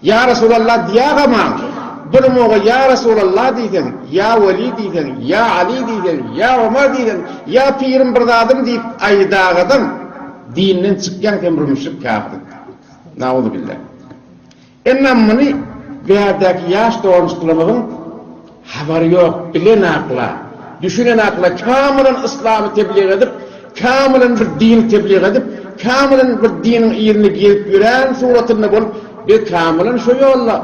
Ýa Resulallah diýägamaň, bir muga Ýa Resulallah diýseň, Ýa Weli diýseň, Ýa Aly diýseň, Ýa Omar diýseň, Ýa pirim bir zadym diýip aýdagadan dinden çykýaň sen bir müşrik käfir. Nauzubillah. Emma muny bärdäki ýaş doganjyklarymyzyň habary ýok, bilenakla, düşünenakla kamylan yslamy teblig edip, kamylan bir dini teblig edip, kamylan bir diniň yzyny gezip ýören suratynda bolup, biz kamylan şo ýolda,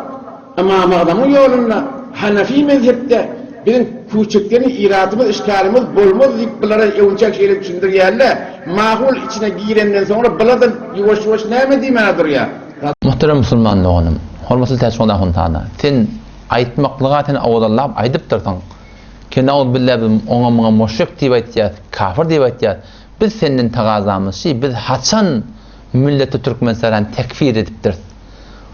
Ymam Agzamyň ýolunda, Hanefi mezhepde biziň küçükden iratymyz, işgalymyz bolmaz diýip bulara öwünçäk şeýle düşündirýärler. Makul içine girenden soňra bular-da ýuwaş-ýuwaş näme diýmäge durýar? Muhterem musulman doganym, hormatly Täçguly ahunzada, sen aýtmaklyga sen owazallap aýdypdyrsyň. Ki nauzbilla biz oňa muňa muşrik diýip aýtýas, kafir diýip aýtýas. Biz senden tagazamyz şi, biz haçan milleti Türkmenistany tekfir edipdiris?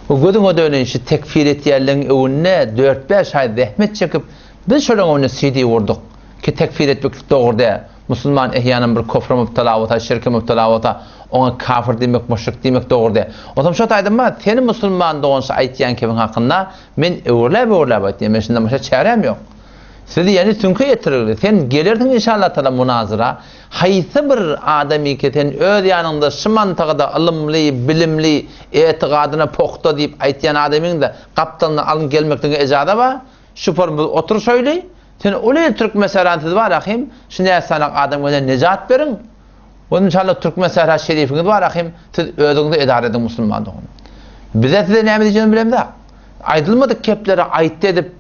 We gözüňe döneýin şi tekfir etýänleň öwünde dört-bäş aý zähmet çekip biz şolaň öwünde CD gurduk. Ki tekfir etmeklik dogry däl. Musulman ehýanan bir kofra mübtela bolsa, şirke mübtela bolsa, oňa kafir diýmek, müşrik diýmek dogry däl. Onsoň şo taýdan bar, seni musulman dogan şu aýtýan kebiň hakynda men öwürläp-öwürläp aýtýan, men şundan başga çäräm ýok. Sizi ýene süňke ýetirgli. Sen gelersiň inşallah-tala munazyra. Haýsy bir adamyky sen öz ýanyňda şu mantagada ylymly, bilimli, etigadyna pugta diýip aýtýan adamyňda gapdalyndan alyn gelmeklige ejaza bar? Şu form biz oturyşaýly. Sen uly il türkmen sähran siz bar ahim şu näsanak adam göne nejat beriň we inşallah türkmen sähra şerifiňiz bar ahim siz özüňizi edara ediň musulman dogan. Bize size näme diýjegini bilemzak. Aýdylmadyk kepleri aýtdy edip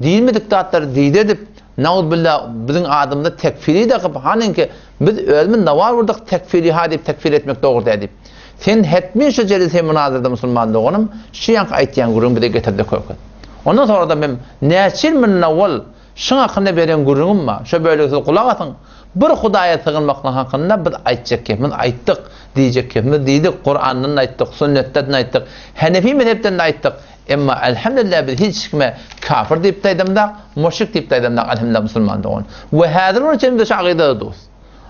diýilmedik zatlary diýdi edip nauzbilla biziň adymyza tekfiri dakyp hanyňki biz özümiz nawar urdyk tekfiri ha diýip tekfir etmek dogry däl diýip. Sen hetmin şu jelise munazyrda musulman doganym şu ýaňky aýtýan gürrüňi bize getirde köket. Ondan soňra-da men näçe ýyl mundan owal şuň hakynda beren gürrüňim bar. Şo bölege siz gulak asyň. Bir Hudaýa sygynmaklyk hakynda biz aýtjak gepimizi aýtdyk, diýjek gepimizi diýdik, Kurandan-da aýtdyk, sünnetden-de aýtdyk, Henefi mezhepden-de aýtdyk. Emma elhamdülillah biz hiç kime kafir diýip-de aýdamzak, müşrik diýip-de aýdamzak, elhamdülillah musulman dogan. We häzir bir çenli şu akydada durus.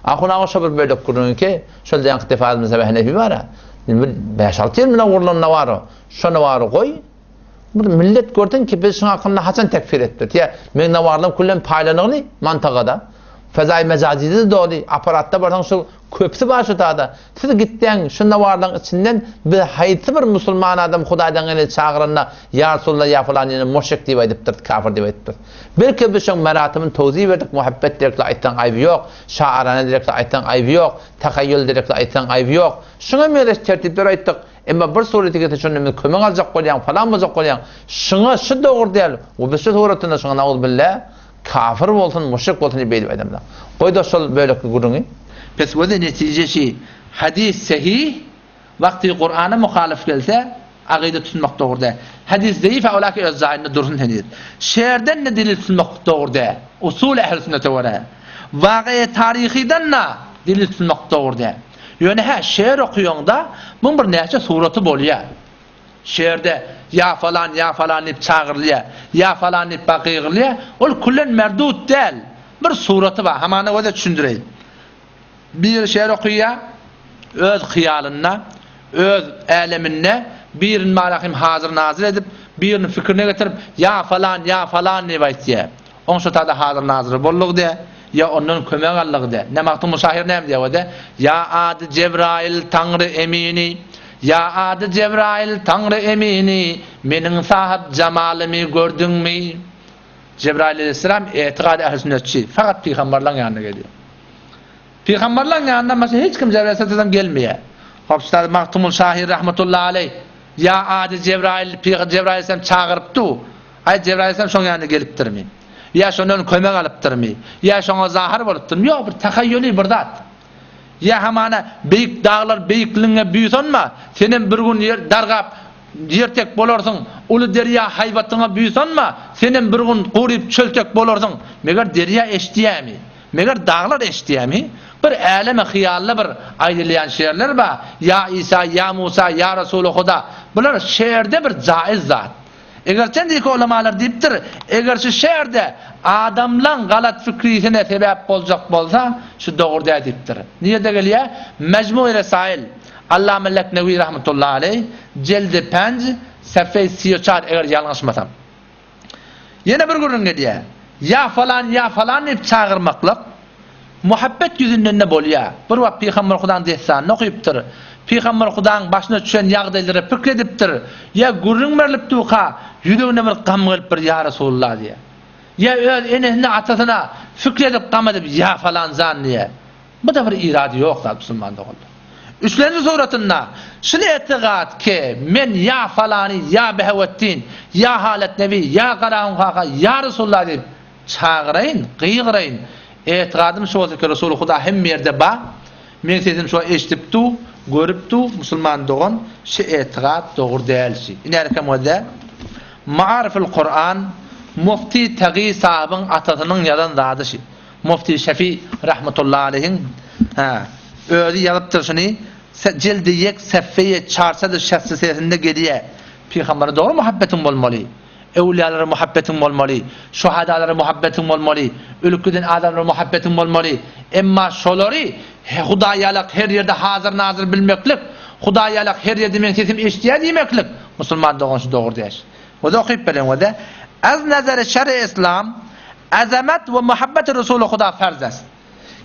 Ahun aga şo bir bölek gürrüňki, şol ýaňky defa mezhebi Henefi bar-a. Bir bäş-alty ýyl mundan gurlan bar o. Şony bary goý. Bir millet gördün ki biz şuň hakynda haçan tekfir etdik? Ýa meň nawarlarym küllen paýlanygly mantagada. Fezaý mejazide doly, aparatda barsaň şu köpüsi bar şu tada. Siz gitseň şu nawarlaryň içinden biz haýsy bir musulman adam Hudaýdan gelen çagyranda ýa Resulallah ýa falan ýene muşrik diýip aýdypdyr, kafir diýip aýdypdyr. Belki biz şoň meratymyny towzi berdik, muhabbet direkli aýtsaň aýby ýok, şaarana direkli aýtsaň aýby ýok, tahaýýul direkli aýtsaň aýby ýok. Şuňa meňzeş tertipler aýtdyk. Emma bir sureti gelse şonda biz kömek aljak bolýaň, falan boljak bolýaň. Şuňa şu dogry däl. We biz şu suratynda şuňa nauzbilla kafir bolsun, müşrik bolsun diýip beýdip aýdamzok. Goý dost şol bölekli gürrüňi. Pes wede netijesi hadys sehih wagty Kurana muhalyf gelse agyda tutmak dogry däl. Hadys zeýif awlaki öz jaýynda dursun heniz. Şerden de delil tutmak dogry däl. Usul ähli sünnete görä. Wagaýy taryhydan da delil tutmak dogry däl. Ýöne hä, şeýer okaýaňda, muň bir näçe suraty bolýar. Şeýerde ýa falan, ýa falan diýip çagyrylýar, ýa falan diýip ba gygyrylýar. Ol küllen merdut däl. Bir suraty bar. Hamana göze düşündireýin. Biri şeýer okaýar, öz hyýalynda, öz äleminde birini barahym hazyr-nazyr edip, birini pikirine getirip, ýa falan, ýa falan diýip aýtýar. Oň şo tada hazyr-nazyry boldugy de, ýa ondan kömek aldygy de. Ne Magtymguly şahyr näme diýýär o-de? Ýa ady Jebraýyl Taňry emini, Ýa ady Jebraýyl Taňry emini, Meniň sahyp jamalymy gördüňmi? Jebraýyl aleýhissalam etikady ähli-sünnetçi, fakat pygambarlaň ýanyna gelýär. Pygambarlaň ýanyndan başga hiç kim Jebraýyl aleýhissalam gelmeýär. Hop, şo Magtymguly şahyr rahmetullahi aleýh, Ýa ady Jebraýyl, Jebraýyl aleýhissalam çagyrypdy. Aý, Jebraýyl aleýhissalam şoň ýanyna gelipdirmi? Ýa şondan kömek alypdyrmy? Ýa şoňa zahyr bolupdyrmy? Ýok, bir tahaýýuly bir zat. Ýa hamana beýik daglar beýikligiňe buýsanma, senem bir gün ýer dargap, ýer tek bolarsyň, uly derýa haýbatyňa buýsanma, senem bir gün guryp çöl tek bolarsyň. Meger derýa eşidýärmi? Meger daglar eşidýärmi? Bir äleme hyýalda bir aýdylýan şerler bar, Ýa Isa, ýa Musa, ýa Resuly Huda. Bular şerde bir jaiz zat. Eger sen diýki ulamalar diýipdir, eger şu şerde adamlaň galat fikrisine sebäp boljak bolsa, şu dogry däl diýipdir. Nirede gelýär? Mejmui Resail, Allama Leknewi rahmetullahi aleý, jeldi penj, Sähfeýi 34 eger ýalňyşmasam. Ýene bir gürrüň gelýär. Ýa falan, ýa falan diýip çagyrmaklyk muhabbet ýüzünden-de bolýar. Bir wagt Pygamber Hudaň dessanyny okypdyr. Pygamber Hudaň başyna düşen ýagdaýlara pikir edipdir. Ýa gürrüň berlip durka, ýüregine bir gam gelip bir Ýa Resulullah diýýär. Ýa öz enesine, atasyna fikir edip gam edip Ýa falan jan diýýär. Bu-da bir irady ýok zat musulman doganlar. Üçlenji suratynda şul etigat ki men ýa falany ýa Behewetdin, ýa Halet Nebi, ýa Garahun kaka, ýa Resulullah diýip çagyraýyn, gygyraýyn. Etigadym şu bolsa ki Resuly Huda hemme ýerde ba. Meň sesim şo eşidip du, görüp du, musulman dogan, şu etigat dogry däl şi. Inärkem gözle. Maariful Kuran Mufti Tagi sahybyň atasynyň ýazan zady şi. Mufti Şefi rahmetullahi aleýhiň hä özi ýazypdyr şuny jildi ýek sefeýe çarçady şässi sesinde gelýä. Pygambere dogry muhabbetiň bolmaly. Öwlüýalara muhabbetiň bolmaly. Şuhadalara muhabbetiň bolmaly. Ölüp giden adamlara muhabbetiň bolmaly. Emma şolary Hudaý ýalak her ýerde hazyr-nazyr bilmeklik, Hudaý ýalak her ýerde meň sesim eşidýär diýmeklik musulman dogan şu dogry däş. Özi okyp beren wede Az nazary şer'i islam Azamat we muhabbeti Resuly Huda farz est.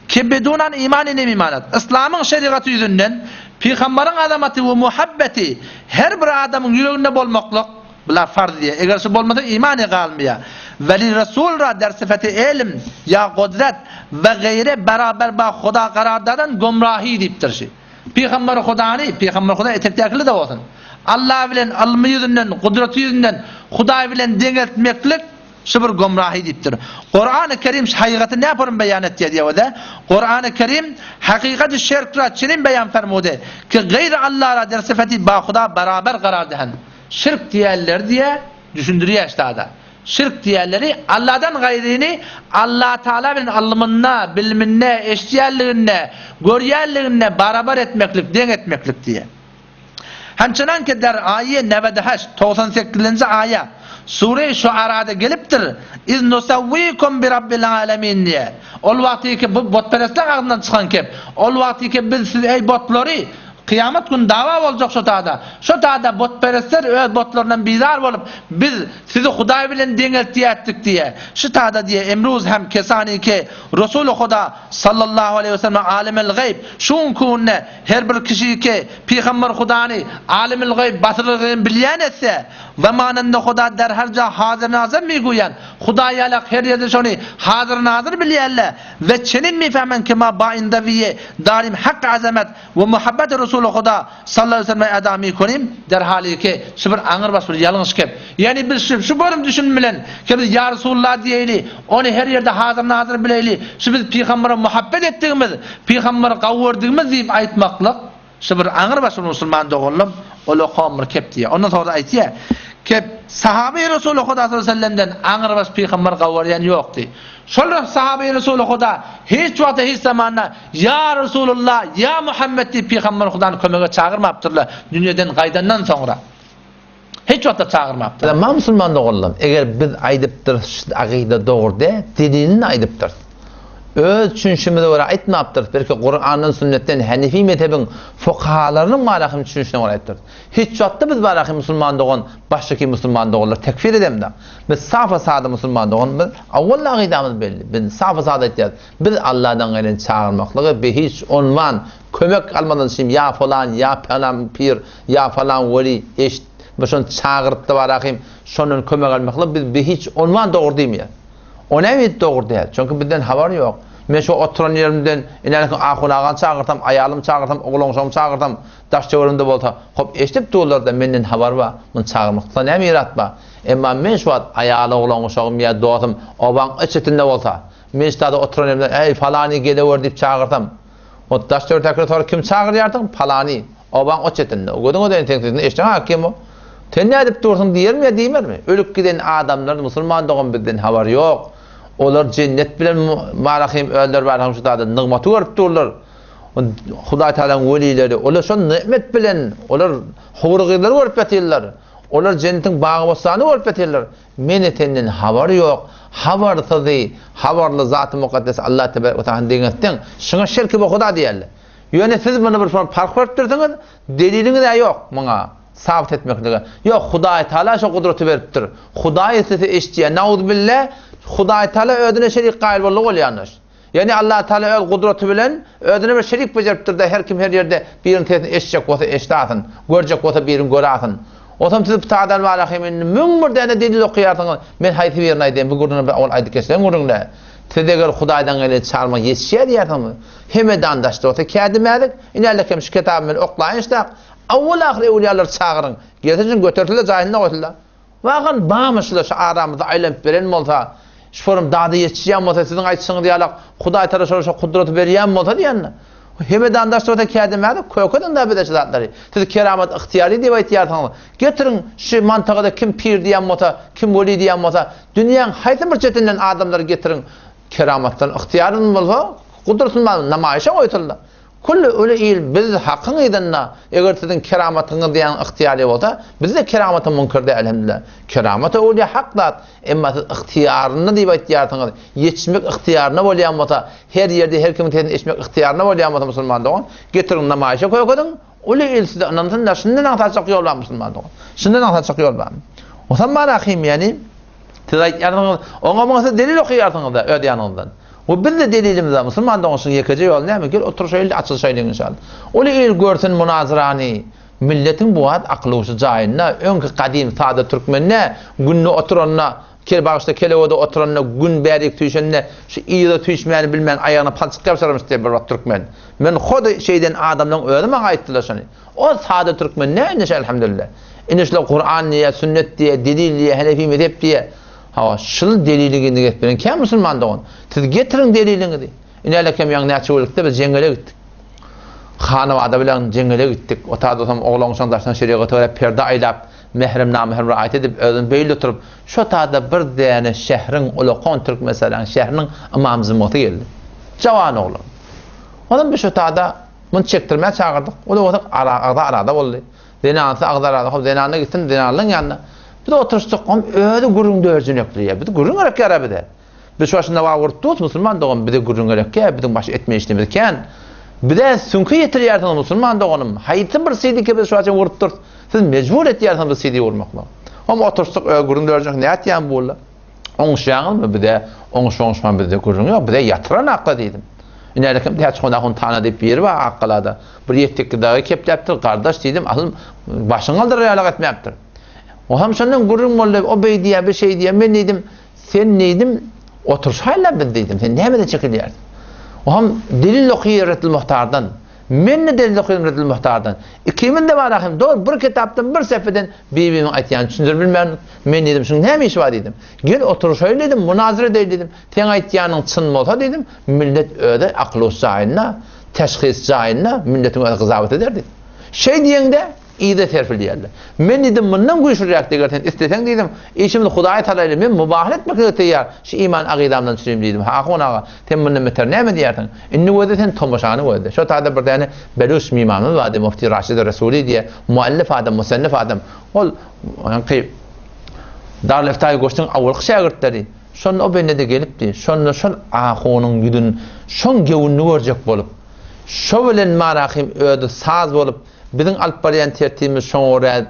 Ki bidunan imani nemimanat. Yslamyň şerigaty ýüzünden Pygambaryň azamaty we muhabbeti her bir adamyň ýüreginde bolmaklyk bular farz diýýär. Eger şu bolmasa imany galmaýar. Weli Resul ra der syfeti elm ýa gudrat we geýre beraber ba Huda karar dadan gomrahi diýipdir şi. Pygamber Hudany, Pygamber Huda etekdäkili-de bolsun. Allah bilen ylmy ýüzünden, gudraty ýüzünden Hudaý bilen deňeltmeklik Şu bir gomrahy diýipdir. Kurany Kerim hakykaty näporun beýan etýär diýewede, Kurany Kerim hakykaty şirk ra çenin beýan fermudy ki gaýry Alla ra der syfeti ba Huda barabar garar dehen. Şirk diýenleri diýe düşündirýär ştada. Şirk diýenleri Alladan gaýryny Alla Taala bilen ylmynda, biliminde, eşidýänliginde, görýänliginde barabar etmeklik, deň etmeklik diýe. Hemçenan ki der aýe newedeheşt, 98-nji aýa, Sure-i Şuarada gelipdir, Iz nusawwikum bi Rabbil alemin diýe. Ol wagty ki bu botperestleň agzyndan çykan kep. Ol wagty ki biz siz eý botlary kyýamat güni dawa boljak şo tada. Şo tada botperestler öz botlaryndan bizar bolup biz sizi Hudaý bilen deňeltýätdik diýe. Şu tada diýe emruz hem kesani ki Resuly Huda sallallahu aleýhi we sellem alemel gaýb şu günki günde Her bir kişi ki, Pygamber Hudany, Alimül-gaýb, batyr-gaýyny bilýän etse, zamanynda Huda der her ja hazyr-nazyr miguýan, Hudaý ýalak her ýerde şony hazyr-nazyr bilýänle, we çenin mifämen ki ma bainda wiýe darim hak azamet we muhabbeti Resuly Huda, sallallahu aleyhi ve sellem, eda mikonim, derhaly ki, şu bir aňyrbaş bir ýalňyş gep. Ýagny biz şu şu bölüm düşünim bilen, ki biz Ýa Resulullah diýeýli, ony her ýerde hazyr-nazyr bileýli, şu biz pygambere muhabbet etdigimiz, pygamberi gawy gördügimiz diýip aýtmaklyk, şu bir aňyrbaş bir musulman doganlam, ol okan bir kep diýýär. Ondan soňra aýtýar, kep sahaby Resuly Huda sallallahu aleyhi ve sellemden aňyrbaş pygamberi gawy görýän ýokdy. Şol sahaby Resuly Huda hiç wagtda hiç zamanda Ýa Resulullah, ýa Muhammet diýip pygamber Hudany kömege çagyrmapdyrlar, dünýeden gaýdandan soňra. Hiç wagtda çagyrmapdyr. Emma musulman doganlarym, eger biz aýdypdyrys şu akyda dogry däl, delilini aýdypdyrys. Öz düşünişimize görä aýtmapdyrys, belki Kurandan, sünnetden, Hanefi mezhebiň fukahalarynyň barahym düşünişine görä aýdypdyrys. Hiç wagtda biz barahym musulman dogan, başdaki musulman doganlar tekfir edemda. Biz safa sada musulman dogan, biz awwal akydamyz belli. Biz safa sada aýtýarys. Biz Alladan gelen çagyrmaklygy be hiç onman kömek almadan şim ýa falan ýa palan pir ýa falan weli eşit we şony çagyrypda barahym şondan kömek almaklygy biz be hiç onman dogry diýmeýäs. O näme edip dogry däl? Çünki bizden habar ýok. Men şu oturan ýerimden inäniň ahun agany çagyrsam, aýalymy çagyrsam, oglanşagymy çagyrsam, daş töweregimde bolsa, hop eşidip durlar-da menden habar bar. Muny çagyrmakda näme irat bar? Emma men şu wagt aýal oglan-uşagym ýa dostum obaň içetinde bolsa, Men ştada oturan ýerimden, Äý, palany gelewer diýip çagyrsam, o daş-töwerekdäkiler sorar, Kimi çagyrýarsyň? Palany. Obaň o çetinde. Gözüňe döneýin, seň sesiňi eşiden-ä kim o? Sen nädip dursuň diýermi ýa diýmermi? Ölüp giden adamlar, musulman dogan bizden habary ýok. Olar jennet bilen barahym, özleri barahym şu zada nygmaty görüp durlar. Hudaý Tagalaň welileri, olar şol nygmet bilen, olar howry-gyzlary görüp ýatyrlar. Olar jennetiň bagy-bossanyny görüp ýatyrlar. Meni senden habary ýok, habarsyzy, habarly Zaty Mukaddes Allah tebarek we taala deňeltdiň. Şuňa şirki we huda diýerler. Ýöne siz muny bir parh berip dursuňyz, deliliňiz-ä ýok muňa. Sabyt etmeklige. Ýok, Hudaý Taala şo gudraty beripdir. Hudaý islese eşitýär. Nauzubilla, Hudaý Taala özüne şerik gaýyl boldy bolýandyr. Ýagny Allah Taala öz gudraty bilen özüne bir şerik bejeripdir-de, her kim her ýerde biriniň sesini eşitjek bolsa eşidasyn, görjek bolsa birini görasyn. Otam siz ptadan barahim indi 1001 däne delil okaýarsyňyz. Men haýsy birini aýdaýyn, bu gürrüňi bir owal aýdyp geçseň gürrüňde. Siz eger Hudaýdan gelen çagyrma ýetişýär diýýärsiňizmi? Hemedan daşda bolsa kädimädik, inälekem şu kitaby men oklaýyn şdak. Awwal-ahyr öwlüýalary çagyryň. Gelse jyn götersinler, jaýynda goýsunlar. Wagan barmy şular şu aramyzda aýlanyp beren bolsa, şu forum dada ýetişýän bolsa, siziň aýtşyňyz ýalak Hudaý tala şolara şo gudraty berýän bolsa diýende. Hemedan daşda bolsa kädimädik, kökediň-dä bize şu zatlary. Siz keramat ygtyýary diýip aýtýarsyňyz. Getiriň şu mantagada kim pir diýen bolsa, kim weli diýen bolsa, dünýäň haýsy bir çetinden adamlary getiriň. Keramatdan ygtyýaryň bolsa, gudratyň bar, namaýyşa goýsunlar. Külli uly il biz hakyň yzynda, eger siziň keramatyňyz diýen ygtyýary bolsa, biz-de keramata müňkür däl elhamdülillah. Keramat öwlüýä hak zat, emma siz ygtyýarynda diýip aýtýarsyňyz, ýetişmek ygtyýarynda bolýan bolsa, her ýerde her kimiň sesini eşitmek ygtyýarynda bolýan bolsa musulman dogan, getiriň namaýyşa kökediň, uly il size ynansyn-da, şundan aňsatjak ýol bar musulman dogan. Şundan aňsatjak ýol bar. Osam bar ahim ýani, Siz aýtýarsyňyz, oňa muňa siz delil okaýarsyňyz-da öz ýanyňyzdan. We bizde delilimiz bar, musulman doganşyň ýekeje ýoly näme? Gel oturyşaýly, açylyşaýlyň inşallah. Uly il görsün munazyrany. Milletiň bu wagt akyl-huşy jaýynda, öňki gadym sada türkmende günde oturanda, kel bagyşda kelewede oturanda gün bärik süýşende şu yza süýşmäni bilmän aýagyna palçyk ýapşyrarmyş diýip bir wagt türkmen. Men hody şeýden adamlaryň özi maňa aýtdylar şony. O sada türkmen ne indi elhamdülillah. Indi şular Kur'an diýe, sünnet diýe, delil diýe, Hanefi mezhep diýe. Hawa, şul delili indi getmeden kim musulman dogan? Siz getiriň deliliňizi. Indi kem ýaň näçe günlükde biz jeňňele gitdik. Hanawada bilen jeňňele gitdik. O taýda soň oglan şoň daşdan şeriagata görä perde aýlap, mährem namährem raýat edip, özüni beýle oturyp, şo taýda bir däne şähriň ulakan Türkmenistanyň şähriniň ymam jymasy geldi. Jawan oglan. Onam biz şo taýda Muny çekdirmä çagyrdyk. O-da bolsa ara, agza arada boldy. Zenansy agza arada. Hop, zenanda gitsin, zenanlaryň ýanyna. Biz oturyşdyk, oň özi gürrüň dörjenekleýär. Biz gürrüň gerek ýara bize. Biz şu başynda wag urup durus, musulman dogan, bize gürrüň gerek ýa, biziň baş etme işlerimiz kän. Bize süňke ýetirýärsiňiz, musulman doganym. Haýsy bir CD-ke biz şu başa urup durus. Siz mejbur etýärsiňiz biz CD urmaklyga. Hom oturyşdyk, özi gürrüň dörjenek, nätýän bu? Oňuşýaňyzmy bize oňuş oňuşman bizde gürrüň ýok bize ýatyran akla diýdim. Inälekem Täçhon ahun tana diýip biri bar Akgalada. Bir ýetdikli dagy kepläpdir gardaş diýdim asyl başyňy galdyrar ýalak etmäpdir. Olam şondan gürrüň boldy o beý diýýär bir şeý diýýär men diýdim sen diýdim oturşaýla biz diýdim sen nämeden çekilýärsiň. Olam delil okyýar Reddül Muhtardan. Men-de delil okaýan Reddül Muhtardan. Ikimiz-de bar ahym, dogry bir kitapdan, bir sefeden bir-birimiziň aýtýanyny düşündirip bilmän, men diýdim, şunuň näme işi bar diýdim. Gel oturyşaýly diýdim, munazara edeýli diýdim. Seň aýtýanyň çyn bolsa diýdim, millet özi akyl-huş jaýynda, teşhis jaýynda, milletiň özi gyzawat eder diýdim. Şeý diýeňde, Yza serpilýärler. Men diýdim, mundan güýçlüräkdi, eger sen isleseň diýdim, işimizi Hudaýa salaýly, men mubahala etmeklige taýýar, şu iman agydamdan çürim diýdim. Hahun aga, sen mundan beter näme diýersiň? Indi gözle sen tomaşany gözle. Şo taýda bir däne beluç mimamyz bardy, Mufti Raşid Resuli diýe, muallif adam, musannif adam. Ol ýaňky Darül Iftaý goşunyň awalky şägirtleri. Şonda o bende-de gelipdi. Şonda şol ahunyň ýüzüni, şoň göwnüni görjek bolup, şo bilen Marahym özi saz bolup, Biziň alyp barýan tertibimiz şoňa görä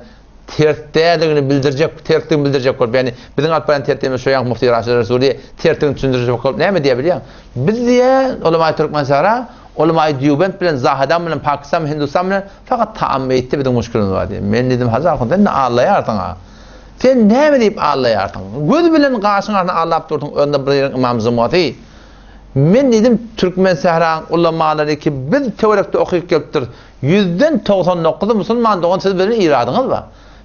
ters däldigini bildirjek, tersdigini bildirjek bolup, ýagny biziň alyp barýan tertibimiz şo ýaňky Mufti Raşid Resuly tersdigini düşündirjek bolup näme diýýär bilýäň? Biz diýýär, ulamaýy Türkmensähra, ulamaýy Dýubend bilen, Zahedan bilen, Pakistan bilen, Hindustan bilen fakat taam meýitde biziň muşkilimiz bar diýýär. Men diýdim, Hajy ahun, sen-de allaýarsyň-a. Sen näme diýip allaýarsyň? Göz bilen gaşyň arasynda allap dursuň, özünde bir ýeriň ymam jymasy. Men diýdim, Türkmensähraň ulamalary ki biz töwerekde okyp gelipdiris. Ýüzden 99-y musulman dogan siz bilen iradyňyz bar.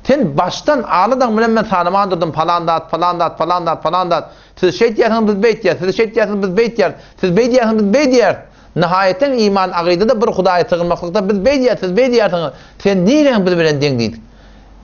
Sen başdan alydaň bilen men sanaman durdum palan zat, palan zat, palan zat, palan zat. Siz şeýtýärsiňiz biz beýtýäris, siz şeýtýärsiňiz biz beýtýäris, siz beýdýärsiňiz biz beýdýäris. Nihaýetin iman agydada bir Hudaýa sygynmaklykda biz beýdýäris, siz beýdýärsiňiz. Sen niräň biz bilen deň diýdik.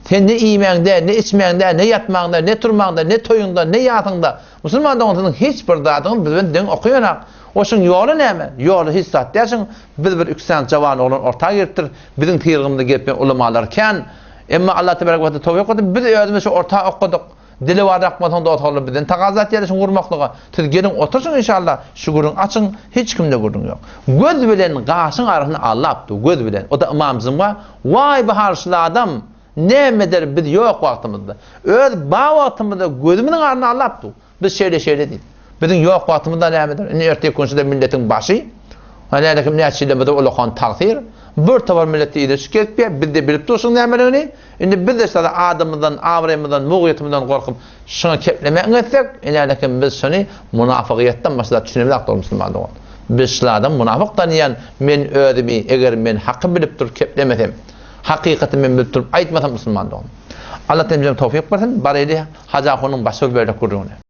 Sen ne iýmäňde, ne içmäňde, ne ýatmaňda, ne turmaňda, ne toýuňda, ne ýasyňda Musulman dogan siziň hiç bir zadyňyz biz bilen deň okaýanak. Oşuň ýoly näme? Ýoly hiç zat däl şuň. Biz bir iki sany jawan oglan orta giripdir. Biziň syrgymyzda gelip ýören ulamalar kän. Emma Allah tebarek we taala towfyk berdi. Biz özümiz şu orta okadyk. Dili barrak bolsaň dost oglan bizden tagaza etýärler şuny gurmaklyga. Siz geliň oturşyň inşallah. Şu gürrüň açyň. Hiç kimde gürrüň ýok. Göz bilen gaşyň arasyny allapdy. Göz bilen. O-da Ymam Jumga. Waý bu harşly adam. Näme eder biz ýok wagtymyzda? Öz bar wagtymyzda gözümiziň aryny allap dur. Biz şeýle şeýle diýip. Biziň ýok wagtymyzda näme eder? Indi ertir günçede milletiň başy. Näde kim näçe ýyldan bize ulakan tagsyr. Bir topar millet yza çykyp gelipýär. Biz-de bilip durus şuň nämeligini. Indi biz-de şada adymyzdan, abraýymyzdan, mugyýetymyzdan gorkup şuňa keplemek etsek, ine kim biz şuny munafygyýetden başga zat düşünemzok dogry musulman dogan. Biz şulardan munafyk tanýan men özümi eger men haky bilip durup keplemesem, hakykaty men bilip durup aýtmasam musulman dogan. Allah temizem towfyk bersin, baraýly Hajy ahunyň başga bir bölek gürrüňine.